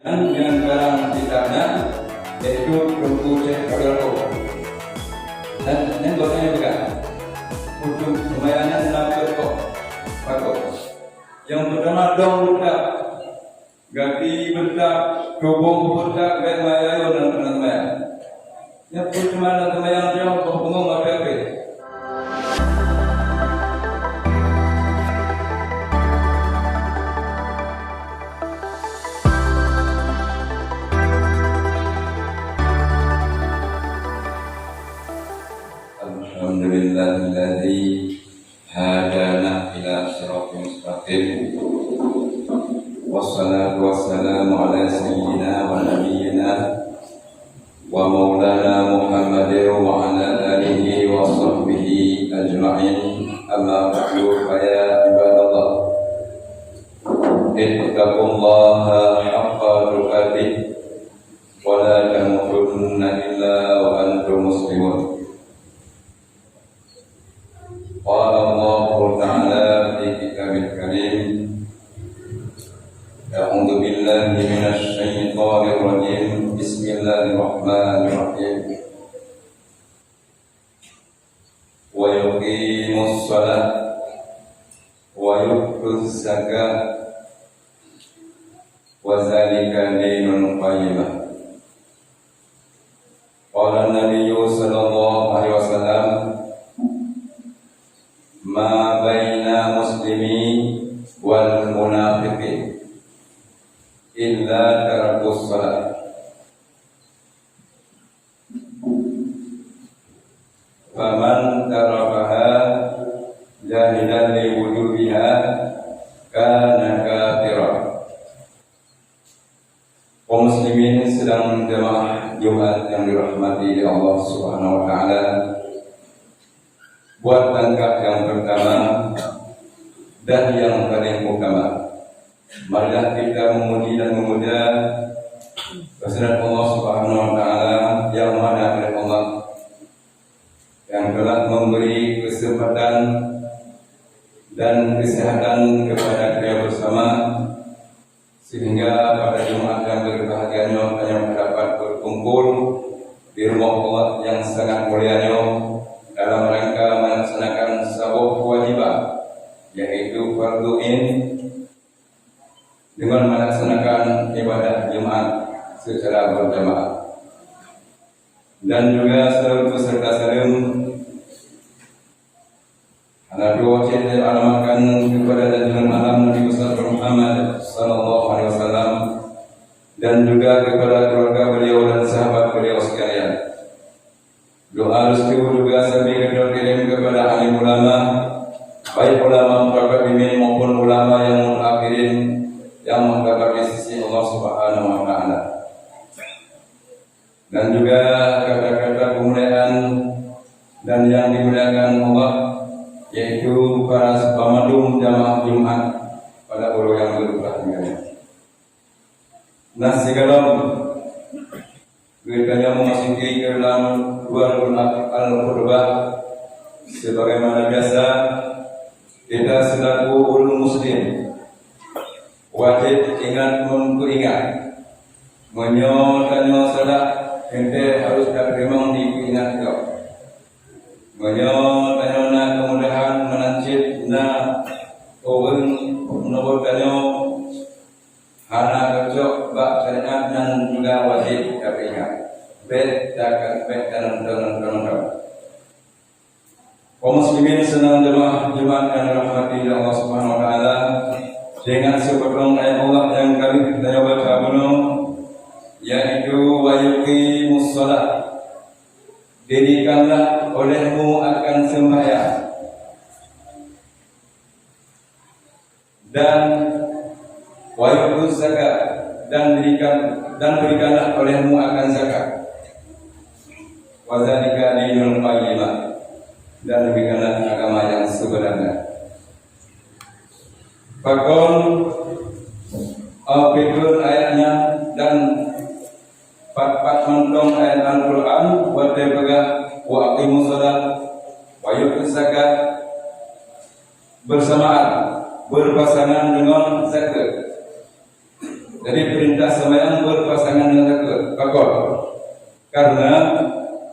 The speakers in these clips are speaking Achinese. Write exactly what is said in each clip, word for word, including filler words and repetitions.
Nyang karang kitab nyan, yaitu Teungku Syekh Abdul Rauf. Dan nyan gobnyan peugah, huköm seumayang nyan na peuet pakon. Nyang peutama dong beutab, gaki beutab, tuboh beutab, bèk meuayo-ayo lam seumayang. Nyan peue teuma lam seumayang nyoe, boh bungong api-api. الحمد لله الذي هدانا إلى صراط مستقيم. والصلاة والسلام على سيدنا ونبينا ومولانا محمد وعلى آله وصحبه أجمعين. أما بعد، فيا عباد الله، اتقوا الله حق تقاته ولا تموتن إلا وأنتم مسلمون. قال الله تعالى في كتابه الكريم: أعوذ بالله من الشيطان الرجيم. بسم الله الرحمن الرحيم. ويقيموا الصلاة ويؤتوا الزكاة وذلك دين القيمة. قال النبي صلى الله عليه وسلم: ما بين مسلم ومنافق إلا ترك الصلاة، فمن تركها جاحدا لوجوبها كان كافرا. Kaum muslimin sidang jamaah Jumat yang dirahmati Allah Subhanahu wa Taala, buat langkah yang pertama dan yang paling utama, marilah kita memuji dan memuja kehadirat Allah Subhanahu wa Taala yang mana dari Allah yang telah memberi kesempatan dan kesehatan kepada kita bersama, sehingga pada Jumat yang berbahagia nyoe tanyoe dapat berkumpul di rumah Allah yang sangat mulia nyoe dalam rangka melaksanakan saboh kewajiban, yaitu fardu ain, dengan melaksanakan ibadah Jumat secara berjamaah. Dan juga seluruh peserta saleuem, hana tuwoe cit lé alamatkan kepada junjungan alam Nabi besar Muhammad sallallahu alaihi wasallam, dan juga kepada keluarga beliau dan sahabat beliau sekalian. Doa restu juga sabe geutanyoe kirim kepada alim ulama, baik ulama mutaqaddimin maupun ulama yang mutaakhirin yang martabat di sisi Allah Subhanahu wa Taala. Dan juga kata-kata kemuliaan dan yang dimuliakan Allah, yaitu para banmandum jamaah Jumat pada uroe nyang berbahagia. Nah, sigohlom geutanyoe memasuki ke dalam dua rukun al-khutbah, sebagaimana biasa, kita selaku ureueng muslim wajéb ingat meupeuingat. Meunyoe tanyoe salah, teuntée harôh tateurimong di peuingat gob. Meunyoe tanyoe na keumudahan, meunan cit na ureueng meunurot tanyoe hana cocok bak syariat, nyan juga wajéb tapeuingat. Bék takat, bék tanonton-nonton. Kaum muslimin sidang jamaah Jumat yang dirahmati Allah Subhanahu wa Taala, dengan sipeutong ayat Allah nyang ka lheueh tanyoe baca bunoe, yaitu, "Wa yuqimus shalah." Dirikanlah olehmu akan sembahyang. Dan, "Wa yu'tuz zakat," dan berikan, dan berikanlah olehmu akan zakat. "Wa dzalika dinul qayyimah," dan demikianlah agama yang sebenarnya. Pakon, eh, beutôi ayatnya dan pat-pat mantong ayat Al-Quran, watée peugah, "Wa aqimus shalah, wa yu'tuz zakat," bersamaan, berpasangan dengan zakat. Jadi, perintah sembahyang Karena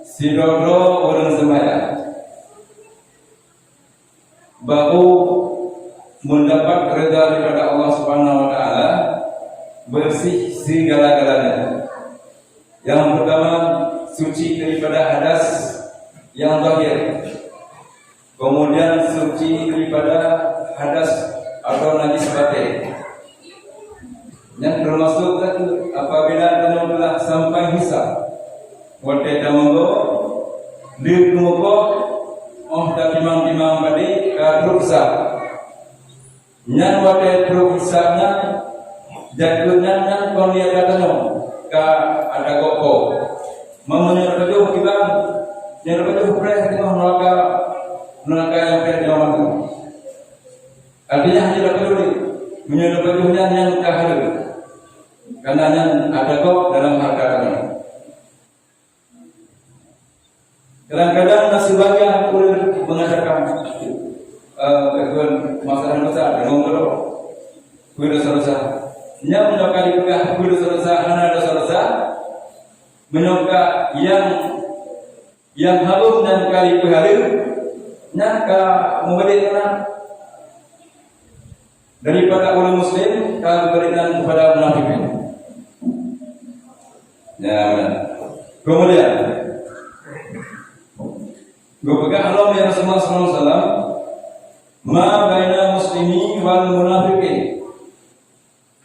sidroe-droe ureuëng seumayang baru mendapat rida daripada Allah Subhanahu wa Taala, bersih segala-galanya. Yang pertama, suci daripada hadas yang zahir. Kemudian suci daripada hadas atau najis batin. Nyan termasuk tadi apabila tanyoe telah sampai hisab. Watée tamonggo, lheueh teumeugoh, óh tatimang-timang padé ka trok hisab. Nyan watée trok hisab nyan, jakeuet nyan, nyan kon lé ata tanyoe ka ata gob po. Meunyoe teupajoh kiban, nyoe teupajoh preh teungoh neuraka, neuraka nyang preh teungoh mantong. Artinya hana teupajoh lé. Meunyoe teupajoh nyan, nyan ka haleueng. Karena nyan ata gob dalam hareuta tanyoe. Kadang-kadang na sebagian ureuëng mengatakan, eh, masalah dosa, dengan kalau dosa-dosa. Nyan meunyoe ka dipeugah dosa-dosa, hana dosa-dosa, meunyoe ka yang, yang harus nyan ka dipeuhaleueng, nyan ka meubalek keunan. Daripada ureuëng muslim ka geuberikan kepada munafikin. Ya, amin. Kemudian, geupeugah lom ya Rasulullah sallallahu alaihi wasallam, "Ma baina muslimi wal munafiqin."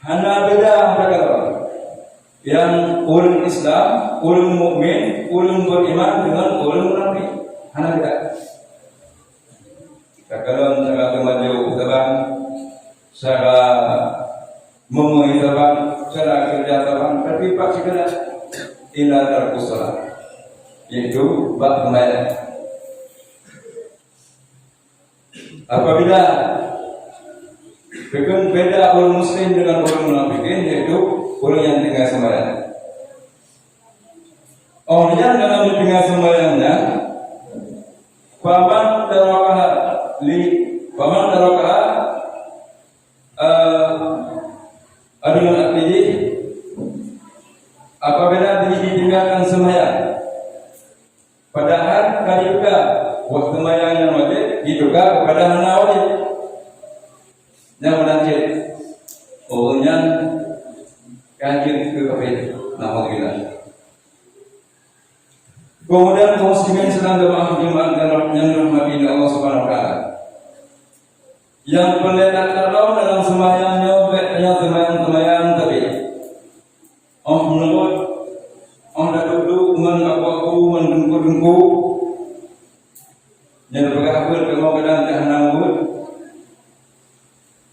Hana beda antara yang ureuëng Islam, ureuëng mukmin, ureuëng beriman dengan ureuëng munafik. Hana beda. Takalon cara teumaju saban, cara meumui saban, cara keureuja saban, tapi pat sikeudah ila tarkus shalah, yaitu bak seumayang. Apabila beda ureuëng muslim dengan ureuëng munafikin, yaitu ureuëng nyang tinggai seumayang. Óh nyan dalam tinggai seumayang nyan, faman tarakaha li, faman tarakaha, eh, adungan aktihi, apabila ditinggalkan seumayang, padahal ka dipeugah, buet seumayang nyang wajéb dipeugah kepada hana wajéb. Nyang meunan cit, ureuëng nyan ka jeuet keu kafé. Naudzubillah. Kemudian kaum muslimin sidang jamaah Jumat nyang dirahmati Allah Subhanahu wa Taala. Nyang peureulée that kalon dalam seumayang nyoe bék nyoe seumayang-seumayang tapi óh meunurot, óh taduek-duek ngon aku-aku ngon teungku-teungku. Nyang peugah buet kamoe kadang ka hana buet.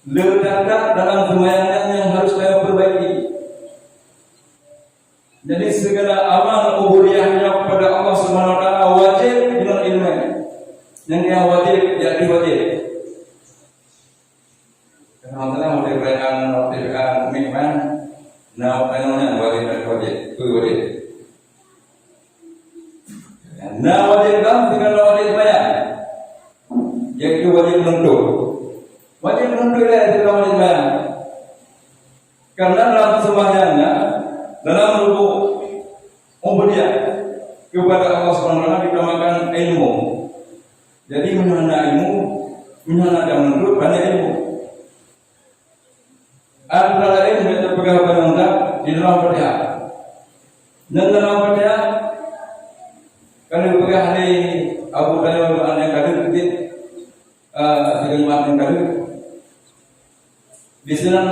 Le that-that dalam seumayang nyan nyang harus tanyoe peubaiki. Jadi segala amal ubudiyah nyoe kepada Allah Subhanahu wa Taala wajéb deungon ileumèe. Nyang dia wajéb, jadi wajéb. Kadang-kadang wajéb rayaan, wajéb rayaan, mukmin man, na tanyoe nyan wajéb dan wajéb, peue wajéb. Na wajéb bang, tinggal wajéb bayar. Yaitu wajéb menuntut. Wajéb menuntut dia tinggal wajéb bayar. Karena dalam sembahyangnya, dalam rukuk ubudiyah kepada Allah Subhanahu wa Taala ditamakan ilmu. Jadi meunyoe hana ilmu, meunyoe hana menuntut, hana ilmu. Antara lain nyang teupeugah bak ureueng di dalam Fatihah. Nyang dalam Fatihah ka geupeugah lé Abu Dawud, doa nyang ka deuh, eh, sigoe nyang ka deuh. Di sinan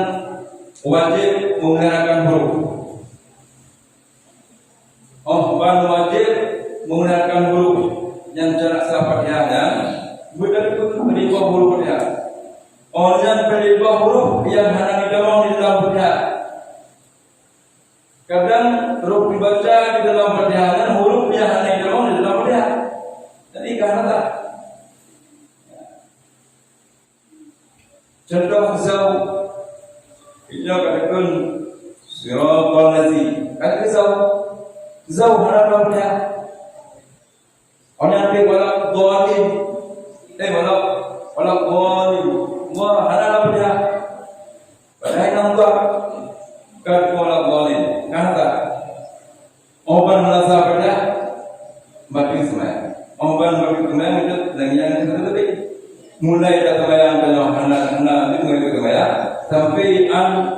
wajéb meungeunahkan huruf. Óh ban wajéb meungeunahkan huruf nyang cara sah Fatihah nyan, beutôi peuet ribu huruf Fatihah. Óh nyan peuet ribu huruf nyang hana jitamong di dalam Fatihah. Kadang huruf jibaca di dalam Fatihah nyan huruf nyang hana jitamong di dalam Fatihah. Jadi ka hana sah. Contoh zau. Inyoe ka takheun siratal lazi. Ka takheun zau. Zau hana dalam Fatihah. Orang yang wala dhalin. Eh, wala, wala dhalin. Wah, hana dalam Fatihah. Padahai nang buat. Ka takheun wala dhalin. Ka hana sah. Óh ban hana sah Fatihah. Mulai taseumayang tanyoe hana, hana deungoe taseumayang, sampai an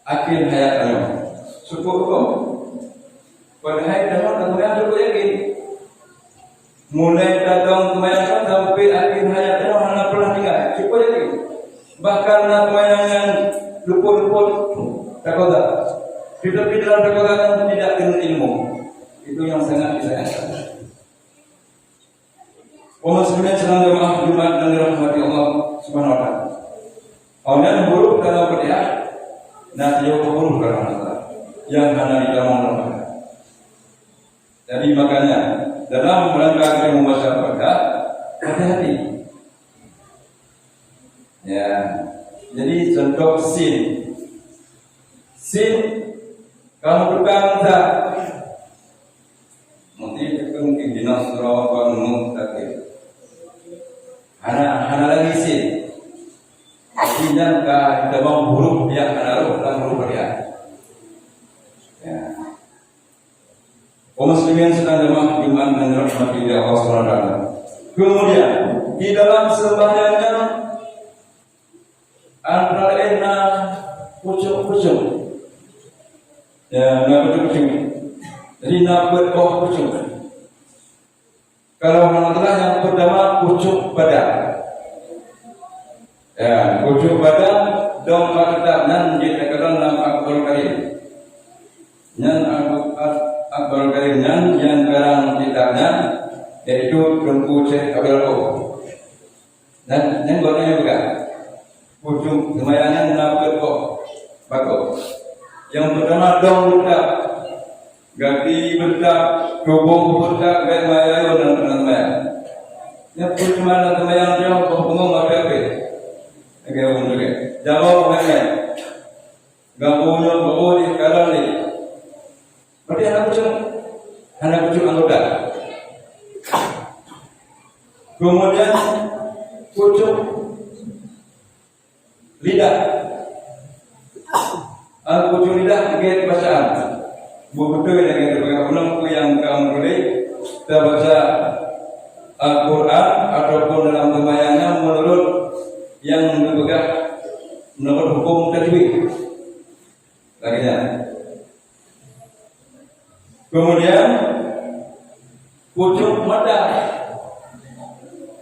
akhir hayat tanyoe. Cukup kok. Padahai tanyoe taseumayang cukup yakin. Mulai datang seumayang sampai akhir hayat tanyoe hana pernah tinggal. Cukup yakin. Bahkan na seumayang nyang luput-luput takoda. Tapi dalam takoda nyan tidak dengan ilmu. Itu yang sangat disayangkan. Kaum muslimin sidang jamaah Jumat yang dirahmati Allah Subhanahu wa taala. Awaknyan huruf dalam Fatihah, na tujoh huruf dalam Fatihah yang hana ditamong dalam Fatihah. Jadi makanya dalam rangka kita membaca Fatihah, hati-hati. Ya. Jadi contoh sin. Sin, kamu tukang zat. Mungkin mungkin binasra wa mustaqim. Hana, hana lagi sin. Tapi nyan ka tamong huruf yang hana roh dalam huruf Fatihah. Ya. Kaum muslimin sidang jamaah Jumat yang dirahmati Allah Subhanahu wa taala. Kemudian di dalam sembahyang nyan antara lain na khusyuk-khusyuk. Ya, na khusyuk-khusyuk. Jadi na peuet boh khusyuk. Kalau hana salah yang pertama khusyuk badan. Ya, khusyuk badan dong bak kitab nyan jeuet teukeurang lam Al-Qur'an Karim. Nyan Al-, Al-, Al-Qur'an Karim nyan nyang karang kitab nyan, yaitu Teungku Syekh Abdul Rauf. Dan nyan gobnyan nyang peugah. Khusyuk seumayang nyan na peuet boh. Bagoe. Nyang peutama dong beutab. Gaki beutab, tuboh beutab, bèk meuayo-ayo lam seumayang. Nyan peue cuma lam seumayang nyoe boh bungong ape-ape. Lagèe ureueng lagèe. Jaroe meuayo. Gaki nyoe beuoh di kalan ni. Berarti hana khusyuk, hana khusyuk anggota. Kemudian khusyuk lidah. Ah, khusyuk lidah lagèe bacaan. Beutôi lagèe teupeugah ulôn peue nyang ka meutuléh, tabaca Al-Qur'an ataupun dalam seumayang nyan meunurot nyang geupeugah meunurot huköm tajwid. Lagèe nyan. Kemudian, khusyuk mata.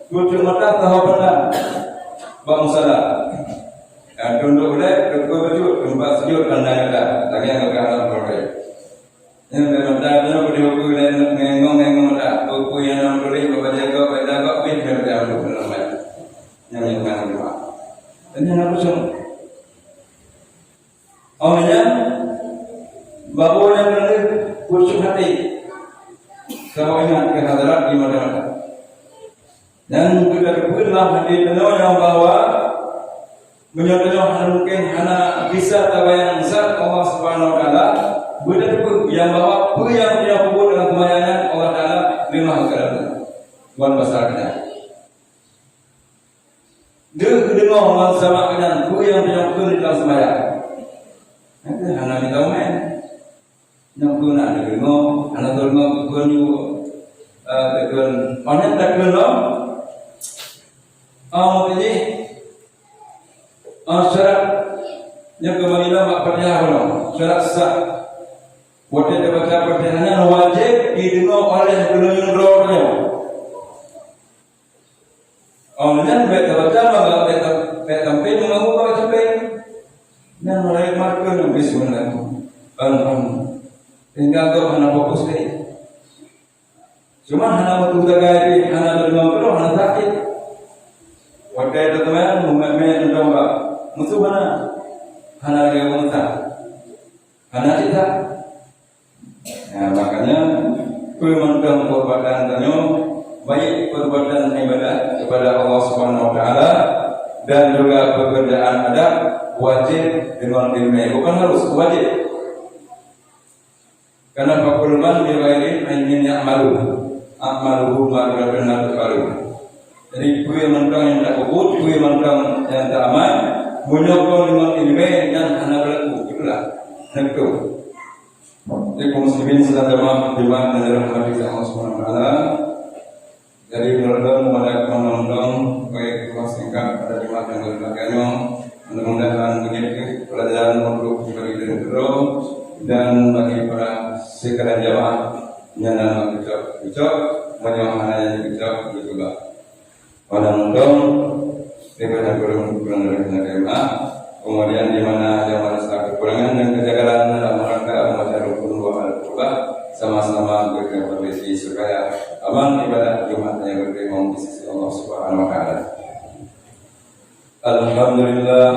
Khusyuk mata saho pandang bak musala. Dan tunduk ulèe, teupeue bacut, teumpat sujud pandang mata. Lagèe nyang geupeugah lam Quran. Nyan bak mata nyoe beudihu ulèe ngengong-ngengong mata. Peue-peue nyang na tuléh bak bajèe gob, bak ida gob, pih bak mata nyoe. Nyan nyang ka lima. Dan nyan khusyuk. Awaknyan, bagoe nyang keuneuk khusyuk até, saboh ingat keu hadarat di mata-mata. Dan geutateupeue lam até tanyoe nyang bahwa meunyoe tanyoe hana mungken, hana bisa tabayang zat Allah Subhanahu wa Taala, beutateupeue nyang bahwa peue nyang tanyoe peubuet dalam seumayang nyan Allah Taala leumah geutanyoe. Wan basa geutanyoe. Deuh geudeungoe ngon samak geuh nyan peue nyang teunyoe kheun di dalam seumayang. Nyan keuh hana mita umén. Nyoe kheun na teudeungoe, hana teudeungoe kheun nyoe, eh, kheun. Oh, nyan takheun lom. Oh, meukeujih. Oh, syarat nyoe keumbali lom bak Fatihah lom. Syarat sah. Watèe tabaca Fatihah nyan wajéb jideungoe oleh geutanyoe droe nyoe. Oh, nyan bèk tabaca, bèk tam-, bèk tampé meungaku bak sampéng. Nyan mulai makheun bismillah. Alhamdulillah. Sehingga gob hana fokus lé. Cuma hana meutugagai pih, hana teurimong keudroe, hana sakét. Watèe teuma meumet-met meudomba, musoh hana. Hana lé ureueng sa. Hana cit sa. Nah, makanya, peue mantong peurbuatan tanyoe, baik peurbuatan ibadat kepada Allah Subhanahu wa Taala dan juga pekerjaan adat, wajib deungon ileumèe. Bukan harus, wajib. Karena fakullu man bi ghairi ilmin ya'malu, a'maluhu mardudatun la tuqbalu. Jadi, peue mantong nyang tapeubuet, peue mantong nyang taamai, meunyoe kon deungon ileumèe nyan hana beulaku, itulah. Hana beutôi. Jadi, kaum muslimin sidang jamaah Jumat yang dirahmati Allah Subhanahu wa Taala, Jadi, meunurot lôn, mudah-mudahan bagi kelas singkat pada Jumat nyang berbahagia nyoe, mudah-mudahan menjadi pelajaran untuk pribadi dan guru dan bagi para sekalian jamaah nyang na meukeujot-keujot, meunyoe hana nyang keujot, keujot juga. Padang Dong, daripada kurang, kurang lebih minta maaf. Kemudian, di mana ada merasa kekurangan dan kejanggalan dalam rangka membaca rukun dua al-Qur'an, sama-sama berikan permisi supaya amal ibadah Jumat yang diterima di sisi Allah Subhanahu wa Taala. Alhamdulillah,